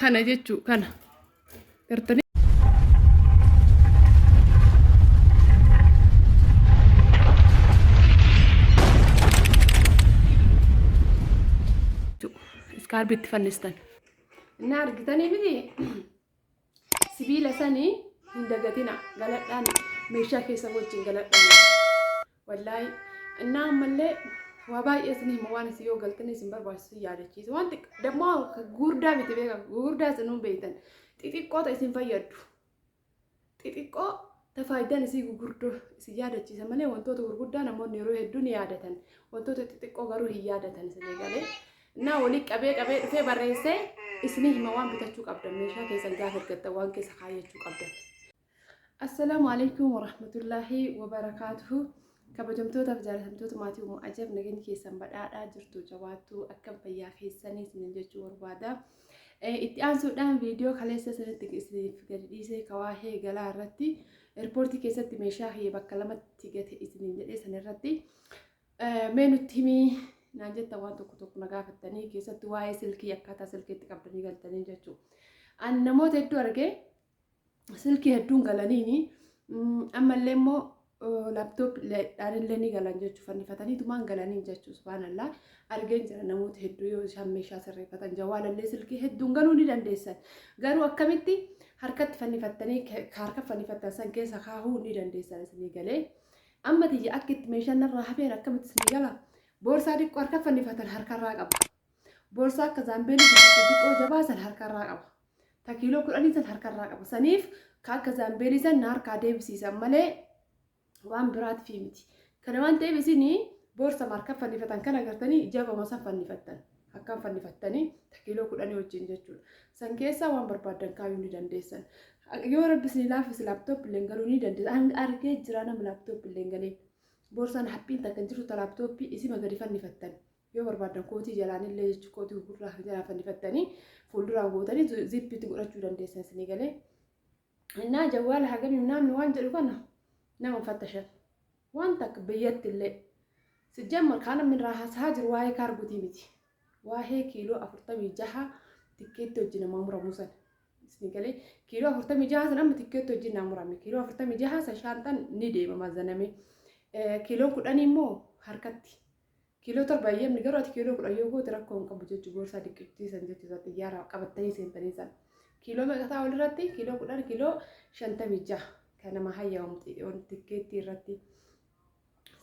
Kana jechuu kana. Gartanii. Iskaarbii itti fannistan. Inni argitanii miti sibiila sanii hin dagatina galadhaan meeshaa keessa wajjin galadhaan. Wallaahi innaa ammallee waa baay'ee isin hima waan isin yoo galtanii isin barbaachisu yaadachiisa. Waan xiqqoo dammoo gurguddaa miti beeka gurguddaa isin hin beektan xixiqqoo ta isin fayyaddu. Xixiqqoo ta faayidaan isii gurguddoo isin yaadachiisa malee wantoota gurguddaa namoonni yeroo hedduu ni yaadatan. Wantoota xixiqqoo garuu hin yaadatan isin eegalee. Innaa walii qabee qabee dhufee barreessee isinii hima waan bitachuu qabdan meeshaa keessan gaafa ergattan waan keessa kaayyachuu qabdan. Assalaamu alaikum warahmatullaahi wabarakaatuhu. Kabajamtootaaf jaalatamtoota maatii Umu Ajab nageenyi keessan badhaadhaa jirtu jabaattuu akkam fayyaa keessanii isinin jechuu barbaada. Itti aansuudhaan viidiyoo kaleessa isinitti isiniif gadi dhiisee kawaahee galaa irratti eerpoortii keessatti meeshaa kiyya bakka lamatti gate isinin jedhee san irratti mee nutti himii naan jettan waan tokko tokko na gaafattanii keessatti waa'ee silkii akkaataa silkiitti qabdanii galtanii jechuudha. An namoota hedduu argee silkii hedduun galaniini ammallee immoo laaptooppiidhaan illee ni galan jechuudha fannifataniitumaan galaniin jechuudha subhaanallah argeen jira namoota hedduu yoo isaan meeshaa sirreeffatan jawaalallee silkii hedduun galuu ni dandeessan garuu akkamitti harkatti fannifattanii harka fannifattan san keessa kaahuu ni dandeessan isinii galee amma tiyya akka itti meeshaan narraa hafeera akkamitti isinii gala boorsaa xiqqoo harka fannifatan harkarraa qaba boorsaa akka zaambeelii xiqqoo jabaa san harkarraa qaba. Ta kiiloo kudhanii san harkarraa qaba. Saniif ka akka zaambeelii san na harkaa deebisiisan malee waan biraatiif miti. Kana waan ta'eef isin boorsa harka fannifatan kana agartanii jabama san fannifattan. Akkan fannifattanii ta kiiloo kudhanii wajjin jechuudha. San keessaa waan barbaaddan kaayuu ni dandeessan. Yoo rabbi isin laaffise laaptooppi illee galuu ni dandeessan. Argee jira nama laaptooppi illee galee. Boorsaan haphiin takka hin jirtu ta laaptooppii isima gadi fannifattan. Yoo barbaaddan kootii jalaan illee jechuun kootii gurgurraa jalaa fannifattanii fuulduraan gootanii zippiitti godhachuu dandeessan isinii galee. Innaa jawwaala hagamii naamni waan jedhu kana nama fattashan. Waan takka biyyatti illee. Sijjammar kaan namni irraa haasahaa jiru waa'ee kaargutii miti. Waa'ee kiiloo 46 tikkeetti hojii namaa muramuu sana. Isinii galee kiiloo 46 san amma tikkeetti hojii naa murame. Kiiloo 46 san shaanxaan ni deema mazanamee. Kiiloon kudhanii immoo harkatti. Kiiloo 7 eeyyamni garuu ati kiiloo 10 yoo goote rakkoo hin qabu jechuun boorsaa diqqittii san jechuudha xiyyaara qabattanii seentanii san. Kiiloo meeqa ta'a walirratti? Kiiloo 10 kiiloo 56 kan nama hayyamamu tikkeettii irratti.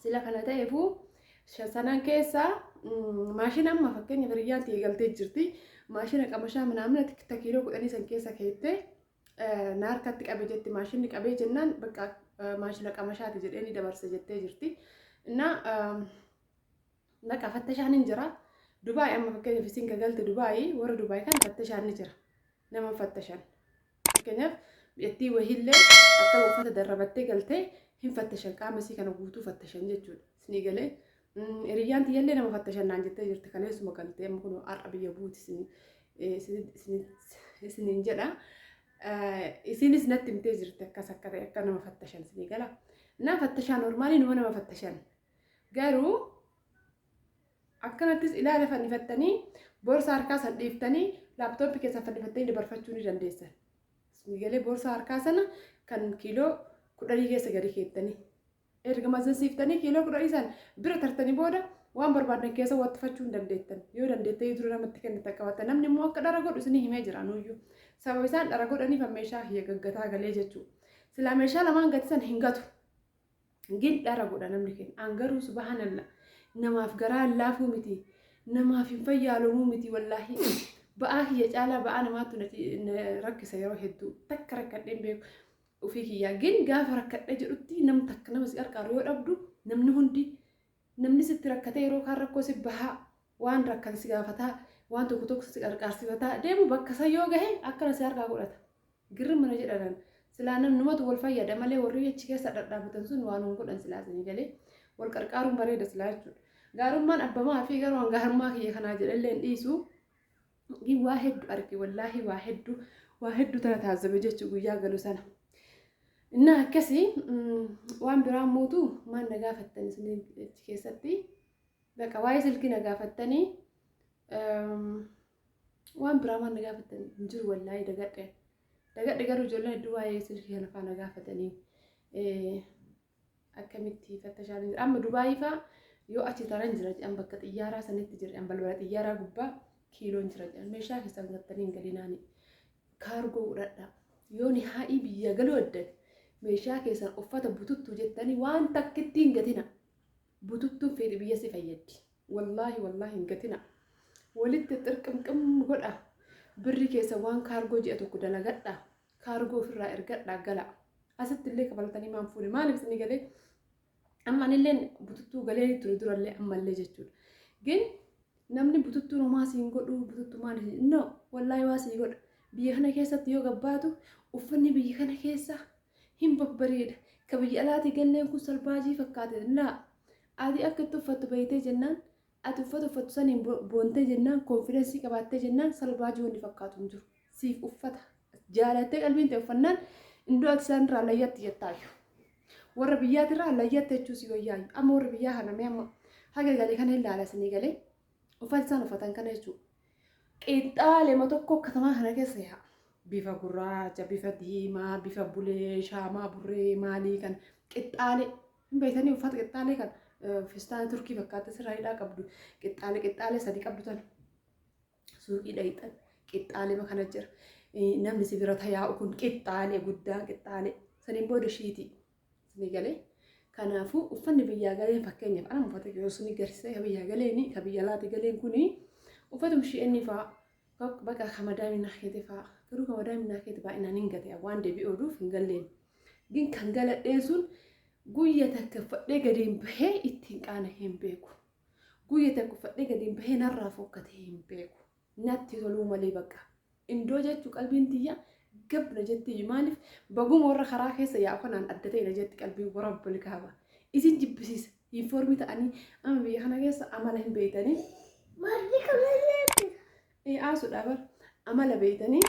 Sila kana ta'eefuu sanan keessa maashina amma fakkeenya hiriyyaan ta'e galtee jirti. Maashina qamashaa minaamina ta kiiloo 10 san keessa keettee na harkatti qabe jetti maashinni qabee jennaan bakka maashina qamashaati jedhee ni dabarse jettee jirti. Innaa bakka fattashaan hin jira. Dubaay amma fakkeenyaaf isin ka galte Dubaay warra Dubaay kan fattashaan ni jira. Nama fattashan. Fakkeenyaaf biyyattii wahiillee akka uffata darrabattee galtee hin fattashan qaama isii kana guutuu fattashan jechuudha. Isinii galee hiriyyaan tiyyallee nama fattashan naan jettee jirti kaleessuma galtee amma kun har'a biyya buuti isiniin jedha. Isinis natti himtee jirti akkas akka ta'e akka nama fattashan isinii gala. Naa fattashaa normaalii numa nama fattashan. Garuu akkanattis ilaala fannifattanii boorsaa harkaa san dhiiftanii laaptooppii keessan fannifattanii dabarfachuu ni dandeessan. Isinii galee boorsaa harkaa sana kan kiiloo kudhanii keessa gadi keettanii. Erga mazansiiftanii kiiloo kudhanii san bira tartanii booda waan barbaaddan keessa wattifachuu hin dandeettan. Yoo dandeettanii dura namatti kennitan qabaattan namni immoo akka dhara godhu isinii himee jira nuyyuu. Sababa isaan dhara godhaniif meeshaa kiyya gaggataa galee jechuudha. Silaa meeshaa lamaan gati san hin gatu. Gin dhara godha namni keenya. An garuu subhanallah namaaf garaa hin laafuu miti. Namaaf hin fayyaalomuu miti wallaahi. Ba'aa kiyya caalaa ba'aa namaatu na rakkisa yeroo hedduu. Takka rakkadhee hin beeku. Ofii kiyyaa gin gaafa rakkadhee jedhutti nam takka nama si qarqaaru yoo dhabdu namni hundi namni sitti rakkatee yeroo kaan rakkoo si bahaa waan rakkate si gaafataa waan tokko tokko si qarqaarsifataa deemu bakka san yoo gahe akkana si harkaa godhata. Girri mana jedhanan silaa namnumatu wal fayyada malee warri achi keessa dhadhaabatan sun waan hin godhan silaa isinii galee wal qarqaaruun bareeda silaa jechuudha. Gaarummaan abbamaa fi garuu gaarummaa kiyya kanaa jedhallee hin dhiisu. Gin waa heddu arge wallaahi waa heddu waa heddu tana taazzabe jechuu guyyaa galu sana. Innaa akkasii waan biraa mootu maal na gaafattan isin achi keessatti baqa waa'ee silkii na gaafattanii Waan biraa waan na gaafattan hin jiru wallaahi dagadhe. Dagadhe garuu ijoolleen hedduu waa'ee silkii kana faa na gaafatanii akkamitti fattashaa jira. Amma Dubaayii faa yoo achi taran jira jedhan bakka xiyyaaraa sanitti jira jedhan balbala xiyyaaraa gubbaa kiiloon jira jedhan meeshaa keessan gattanii hin galinaani. Kaargoo godhadhaa. Yoo nihaa'ii biyya galuu eddan meeshaa keessan uffata bututtuu jettanii waan takkitti hin gatina. Bututtuun feeti biyya si fayyaddi. Wallaahi wallaahi hin gatina. Walitti xirqimqim godha. Birri keessa waan kaargoo ji'a tokko dalagadha. Kaargoo ofirraa ergadha gala. Asitti illee kafalatanii maan fuune maaliif isin galee amma anilleen bututtuu galee ture durallee ammallee jechuudha. Gin namni bututtuun homaa siin godhu bututtuu maal no wallaahi waa sii godha. Biyya kana keessatti yoo gabbaatu uffanni biyya kana keessa hin babbareeda. Ka biyya alaatii galleen kun salbaajii fakkaate laa. Ati akka itti uffattu beektee jennaan ati uffata uffattu saniin boontee jennaan konfidensii qabaattee jennaan salbaajii wanni fakkaatu hin jiru. Siif uffata jaalattee qalbiin ta'e uffannaan indoo ati isaan irraa layyatti jettaayyu. Warra biyyaatirraa layyatti jechuu si wayyaayyu. Amma warra biyyaa kana mee amma haga galee kana ilaala isinii galee uffata isaan uffatan kana jechuudha. Qixxaalema tokko katamaa kana keessa yaa'a. Bifa gurraacha, bifa diimaa, bifa bulee, shaamaa burree, maalii kan qixxaalee. Hin beektanii uffata qixxaalee kan fistaana turkii fakkaata sirraa hidhaa qabdu qixxaalee qixxaalee sadi qabdu tan suuqii dhayxan qixxaalema kana jira. Namni si bira tayaa'u kun qixxaalee guddaa qixxaalee saniin booda shiitii isinii galee. Kanaafuu uffanni biyyaa galeen fakkeenyaaf anama uffata yoo isinii garsiisee ka biyyaa galeeni ka biyya alaati galeen kuni uffatuma shi'eenni fa'aa baqa ka madaaminaa keeti fa'aa garuu ka madaaminaa keeti baay'inaan hin gate waan deebi'ee oduuf hin galleen. Gin kan galadhee sun guyya takka uffadhee gadi hin bahee ittiin qaana hin beeku. Guyya takka uffadhee gadi hin bahee narraa fokkatee hin beeku. Natti toluu malee bakka. Indoo jechuu qalbiin tiyya gab na jetti maaliif baguma warra karaa keessa yaa'u kanaan adda ta'e na jetti qalbiin warra bilkaaba. Isin jibbisiisa. Yuunifoormii ta'anii amma biyya kana keessa amala hin beeytanii. Marti kamallee. Ee aasuudha bar amala beeytanii.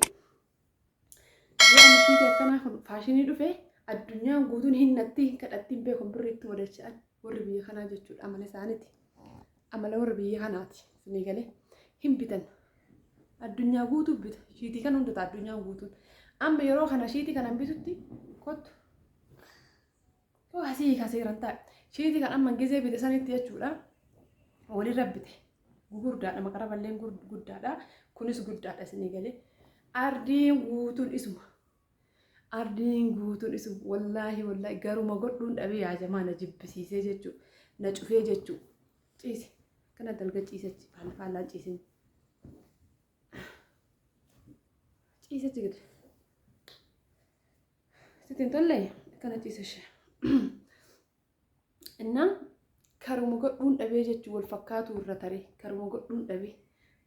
Yoo amma shiitii akkanaa kun faashinii dhufe addunyaan guutuun hin natti hin kadhatti hin beeku birri itti wadacha'an warri biyya kanaa jechuudha amala isaaniiti. Amala warra biyya kanaati. Isinii galee hin bitan. Addunyaa guutuu bita. Shiitii kana hunda ta'a addunyaan guutuun. Amma yeroo kana shiitii kana bitutti kottu. Koo asii kaseeran taa'e. Shiitii kan amma gizee bite sanitti jechuudha. Walirra bite. Gugurdaadha maqaraballeen guddaadha. Kunis guddaadha isinii galee. Ardiin guutuun isuma. Ardiin guutuun isuma. Wallaahi wallaahi garuma godhuun dhabee yaa jamaa na jibbisiisee jechuudha. Na cufee jechuudha. Ciise. Kana dalga ciisechi faalla faallaan ciisin. Ciisechi gadi. Sitti hin tolle akkana ciise ishee. Innaa karuma godhuun dhabee jechuun wal fakkaatu irra taree karuma godhuun dhabee.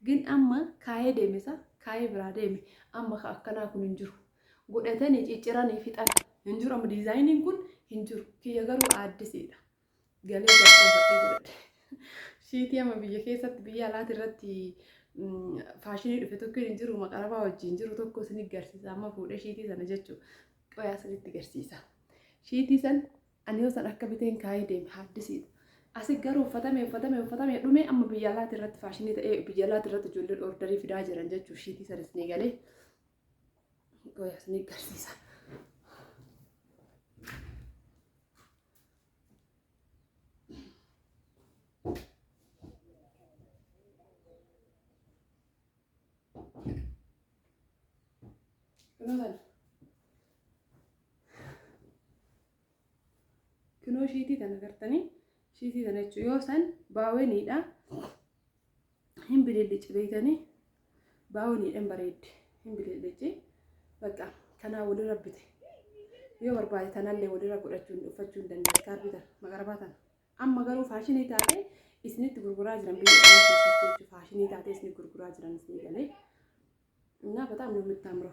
Gin amma kaayee deeme isa kaayee biraa deeme amma ka akkanaa kun hin jiru. Godhatanii cicciranii fixan hin jiru amma diizaayiniin kun hin jiru. Kiyya garuu aaddisiidha. Galee gartoofadhee godhadhe. Shiitii amma biyya keessatti biyya alaati irratti faashinii dhufe tokko hin jiru maqarabaa wajjin jiru tokko isin garsiisa amma fuudhee shiitii sana jechuudha. Qoyaa isinitti garsiisa. Shiitii san ani yoo san akka biteen kaayee deeme haaddisiidha. Asi garuu uffatame uffatame uffatame dhume amma biyya alaati irratti faashinii ta'ee biyya alaati irratti ijoolleen ordarii fidaa jiran jechuudha shiitii sanis ni galee. Qoyaa isin garsiisa. Kunoo tana. Kunoo shiitii tana gartanii shiitii tana jechuun yoo san baaweniidha. Hin bilillici beektanii baaweniidha hin bareeddi. Hin bilillici. Bakka kanaa walirra bite. Yoo barbaade tanallee walirra godhachuu uffachuu hin dandeessi. Iskaarbii tana maqarabaa tana. Amma garuu faashinii taatee isinitti gurguraa jiran biyya kanaa keessatti jechuudha. Faashinii taatee isinitti gurguraa jiran isinii galee. Innaa በጣም ነው የምታምረው።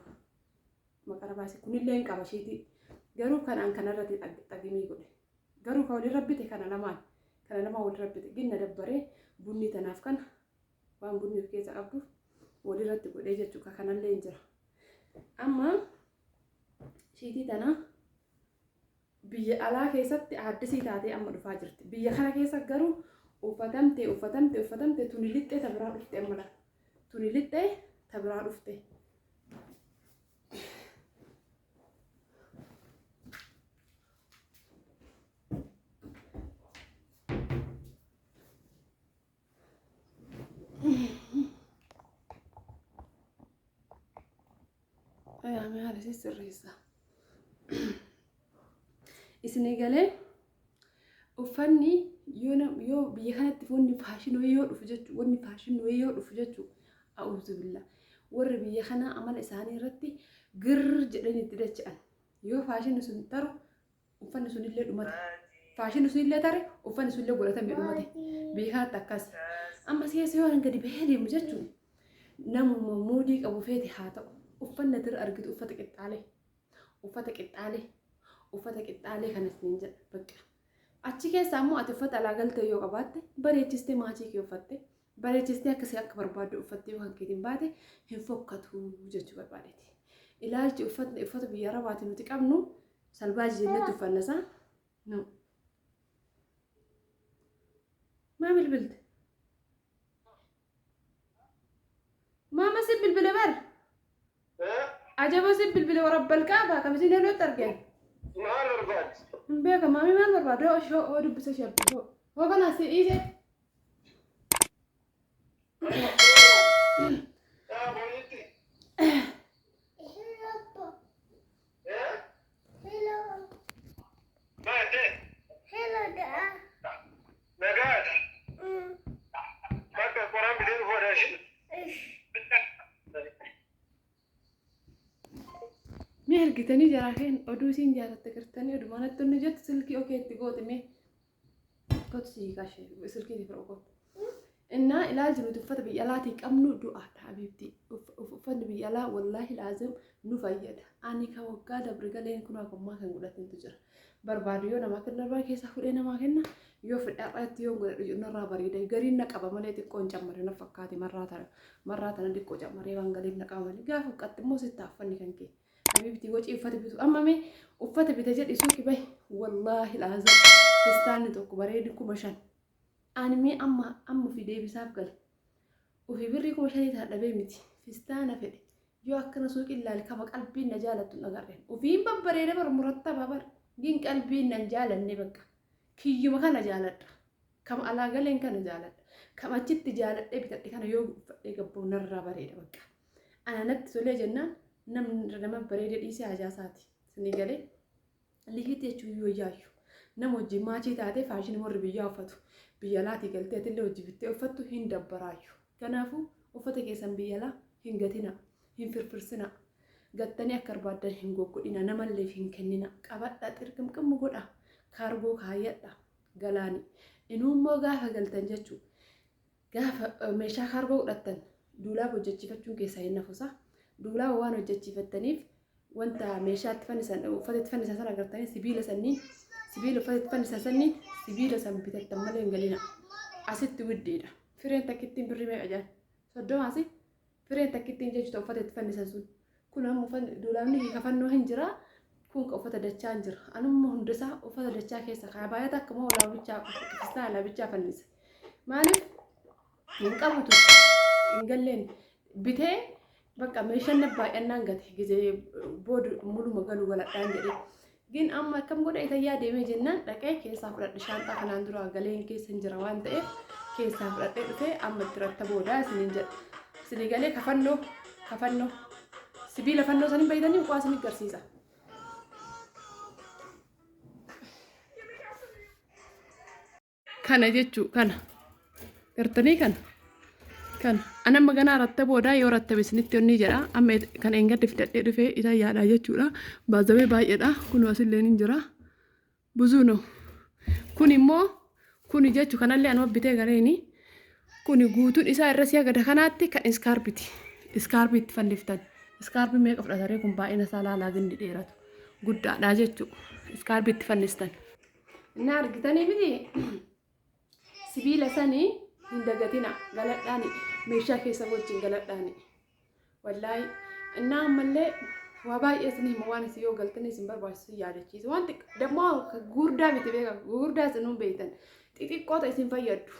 Maqarabaa kunillee hin qaba shiitii. Garuu kanaan kanarratti xagimii godhe. Garuu kan walirra bite kana lamaan kana lamaan walirra bite ginna dabbaree bunni tanaaf kana waan bunni of keessa qabduuf walirratti godhee jechuudha. Kanallee hin jira. Amma shiitii tana biyya alaa keessatti aaddisii taatee amma dhufaa jirti. Biyya kana keessa garuu uffatamte uffatamte uffatamte tuni lixxee ta biraa dhufte amma lafa. Tuni lixxee Ta biraa dhufte. Ayaamee haala isii sirreessa. Isinii galee uffanni yoo yoo biyya kanatti wanni faashinii yoo dhufu jechuudha wanni faashinii yoo dhufu jechuudha a'uuzu billah warri biyya kanaa amala isaanii irratti girr jedhanii itti dacha'an yoo faashinni sun taru uffanni sunillee dhumate faashinni sunillee tare uffanni sunillee godhatame dhumate biyya kanatti akkas amma keessa yoo gadi bahee deemu jechuun namuma muudii qabu feete haa ta'u uffanni asirra argitu uffata qixxaalee uffata qixxaalee uffata qixxaalee kanas niin jedha bakka achi keessa ammoo ati uffata alaa galtee yoo qabaatte bareechistee maachii kee uffatte bareechistee akkasii akka barbaaddu uffattee yoo kan keetiin baate hin fokkatu jechuu barbaadeeti. Ilaalchi uffatni uffata biyya arabaati nuti qabnu salbaaji jennetti uffanna isaa. No. Maa bilbilte? Maama si bilbile bar. Ajaba si bilbile warabbal kaaba kam isin helootti argeen. Maal barbaaddi? Hin beeka maamii maal barbaadu? Hoo shoo hoo dubbisa shabbi hoo. Hoo kana si dhiise. Yaa boonitti. Hello. Hello. Maate. Hello, da. Nagaadha. Bakka qoraan bitee dhufu adashi. Ish. Mee argitanii jaraa keen oduu isiin jaalatte gartanii oduu manatti onni jettu silkii okee itti goote mee kootu si hiikaa ishee silkii itti fira kootu. Innaa ilaalchi nuti uffata biyya alaatii qabnu du'aadha habiibti. Uffanni biyya alaa wallaahi laazim nu fayyada. Ani ka waggaa dabre galeen kun hakummaa kan godhatintu jira. Barbaadu yoo namaa kenna irraa keessaa fudhee namaa kenna yoo fedhe har'aatti yoo godhadhu jedhu narraa bareeda. Gariin na qaba malee xiqqoo hin cammare na fakkaate marraa tana marraa tana xiqqoo cammaree waan galeef na qaba malee gaafa huqqatte immoo sitti uffanni kan kee. Habiibti wacii uffata bitu amma mee uffata bita jedhi suuqi bahi wallaahi laazim fistaanni tokko bareedi 5000. Ani mee amma amma ofii deebisaaf gale. Ofii birrii 5000 tana dhabee miti. Fistaana fedhe. Yoo akkana suuqii ilaali kama qalbiin na jaalattu hin agarreen. Ofiin babbareeda bar murattaba bar. Gin qalbiin nan jaalanne bakka. Kiyyuma kana jaaladha. Kama alaa galeen kana jaaladha. Kam achitti jaaladhee bitadhe kana yoo uffadhee gabboo narraa bareeda bakka. Ana natti tolee jennaan namni nama bareeda dhiisee hajaa isaati. Isinii galee. Lihiitti jechuun yoo yaayyu nama wajjin maachii taatee faashinii warri biyyaa uffatu biyya alaatii galtee atillee hojii bittee uffattu hin dabbaraayyu. Kanaafuu uffata keessan biyya alaa hin gatina, hin firfirsina. Gattanii akka barbaaddan hin goggodhina, namalleef hin kennina. Qabadha, xirqimqimmu godha, kaargoo kaayyadha, galaani. Inuu immoo gaafa galtan jechuudha. Gaafa meeshaa kaargoo godhattan duulaaba hojjechiifachuun keessaa hin nafusa. Duulaaba waan hojjechiifattaniif wanta meeshaa itti fannisan uffata itti fannisan sana agartanii sibiila sanniin sibiila uffata itti fannisan sanniin sibiila san bitattan malee hin galina. Asitti widdiidha. Fireen takkittiin birrii meeqa jedhan? 30 asi fireen takkittiin jechuudha uffata itti fannisan sun. Kun amma uffanni duulaabni kafannoo hin jira. Kun ka uffata dachaa hin jira. Anumma hundasaa uffata dachaa keessa kaaya baay'ata akkuma hoolaa bichaa fistaa bichaa fannisa. Maaliif hin qabu ture hin galleen bitee bakka meeshaan na baay'annaan gate gizee booda muluma galu galadhaan jedhee. Gin amma akkam godha itayyaa deemee jennaan dhaqee keessaa fudhadhe shaanxaa kanaan dura galeen keessa hin jira waan ta'eef keessaa fudhadhee dhufee amma itti ratta boodaa isiniin jedha. Isinii galee kafannoo kafannoo sibiila fannoo saniin fayyadanii waa isin agarsiisa. Kana jechuu kana gartanii kana kana an amma ganaa ratta boodaa yoo rattabe isinitti onni jedha amma kan eengadde fidadhee dhufee itayyaadha jechuudha baazawee baay'eedha kun asillee ni jira buzuu no kun immoo kuni jechu kanallee anuma bitee galeeni kuni guutuun isaa irra si'a gada kanaatti kan iskaarpiti iskaarpii itti fanniftan iskaarpii meeqa fudhataree kun baay'ina isaa laalaa gindi dheeratu guddaadha jechuu iskaarpii itti fannistan. Inni argitanii miti sibiila sanii hin dagatina galadhaani meeshaa keessa wajjin galadhaani. Wallaahi innaa ammallee waa baay'ee isin hima waan isin yoo galtanii isin barbaachisu yaadachiisa. Waan xiqqoo dammoo gurguddaa miti beeka gurguddaa isin hin beektan xixiqqoota isin fayyaddu.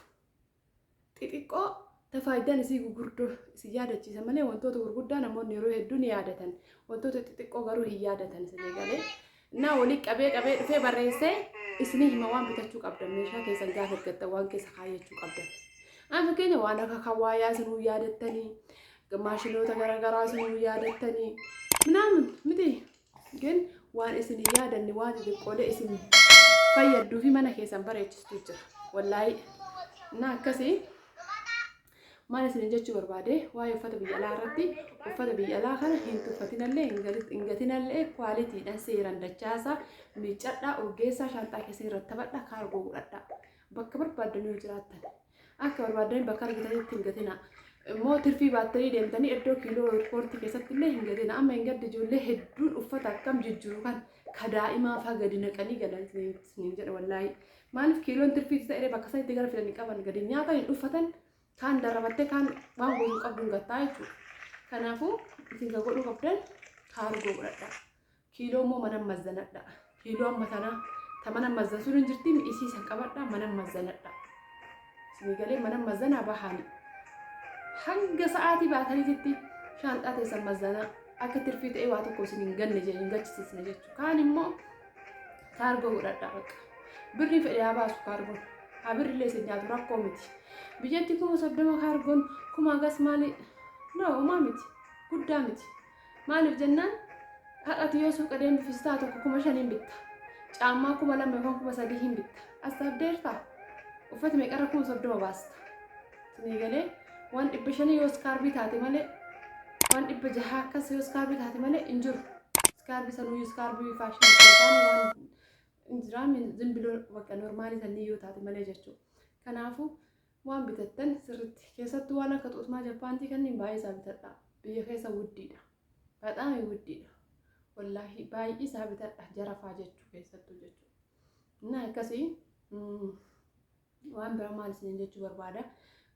Xixiqqoo Ta faayidaan isii gurguddoo isin yaadachiisa malee wantoota gurguddaa namoonni yeroo hedduu ni yaadatan. Wantoota xixiqqoo garuu hin yaadatan isinii galee. Innaa walii qabee qabee dhufee barreessee isinii hima waan bitachuu qabdan meeshaa keessan gaafa ergattan waan keessa kaayyachuu qabdan. An fakkeenya waan akka kawaayaa isinuu yaadattanii maashinoota garaagaraa isinuu yaadattanii minaamin miti ግን waan isin hin yaadanne waan xixiqqoolee isin fayyaduu fi mana keessan bareechistu jira. Wallaahi na akkasii maal isin jechuu barbaade waa'ee uffata biyya alaa irratti uffata biyya alaa kana hin tuffatinallee hin gatinallee qualitydhaan seeraan dachaasaa miiccadhaa urgeessaa shaanxaa keessa irratti taphadhaa kaargoo godhadhaa bakka barbaaddan yoo jiraattan akka barbaaddan bakka argatanitti hin gatina. Immoo tirfii baattanii deemtanii iddoo kiiloo airportii keessatti illee hin gatina. Amma hin gadde ijoollee hedduun uffata akkam jijjiiru kan ka daa'imaa fa'aa gadi naqanii galan isiniin jedha wallaahi. Maaliif kiiloon tirfii ta'ee bakka isaan itti gara fidanii qaban gadi nyaatan hin uffatan kaan darrabattee kaan waan gochuu qabdu hin gattaa jechuudha. Kanaafuu isin kan godhuu qabdan kaargoo godhadha. Kiiloo immoo mana mazzanadha. Kiiloo amma tanaa ta mana mazzansuun hin jirti isii san qabadha mana mazzanadha. Isinii galee mana mazzanaa bahanii. Hanga sa'aatii baataniititti shaanxaa teessan mazzanaa akka tirfii ta'ee waa tokko isin hin ganne hin gachisiisne jechuudha. Kaan immoo kaargoo godhadha bakka. Birri fedhe haa baasu kaargoon. Haa birri illee isin nyaatu rakkoo miti. Biyyatti 30,000 kaargoon kuma hagas maali? No, homaa miti. Guddaa miti. Maaliif jennaan har'ati yoo suuqa deemtu fistaa tokko 5,000 bitta. Caammaa 2,000 yookaan 3,000 hin bitta. As abdeertaa? Uffata meeqarra 30,000 baasta? Isinii galee waan 500 yoo iskaarbii taate malee waan 600 akkas yoo iskaarbii taate malee hin jiru. Iskaarbii sanuyyuu iskaarbii faashinii hin taane waan hin jiraam zimbiloo bakka normalii sanii yoo taate malee jechuudha. Kanaafuu waan bitattan sirritti keessattuu waan akka xuutmaa Jappaantii kanneen baay'ee isaa bitadha. Biyya keessa wuddiidha. Baxaami wuddiidha. Wallaahi baay'ee isaa bitadha jarafaa jechuu keessattuu jechuudha. Innaa akkasii waan biraa maal isiniin jechuu barbaada.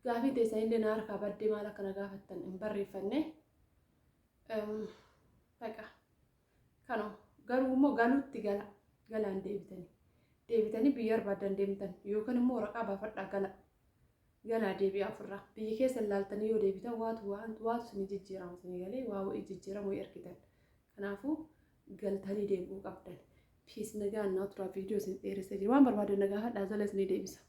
Gaafii teessanillee na harkaa baddee maal akka na gaafattan hin barreeffanne. Baqa kanuma garuu immoo galutti gala galaan deebitanii deebitanii biyya barbaadan deemtan yookaan immoo waraqaa baafadhaa gala galaa deebi'aa ofirraa biyya keessa ilaaltanii yoo deebitan waatu waatu isinii jijjiirama isinii galee waa wa'ii jijjiiramu ergitan. Kanaafuu galtanii deebi'uu qabdan. Peace, nagaan naa turaa. Viidiyoo isin dheeressee jiru waan barbaadan nagaa hadhaa jala isinii deebisa.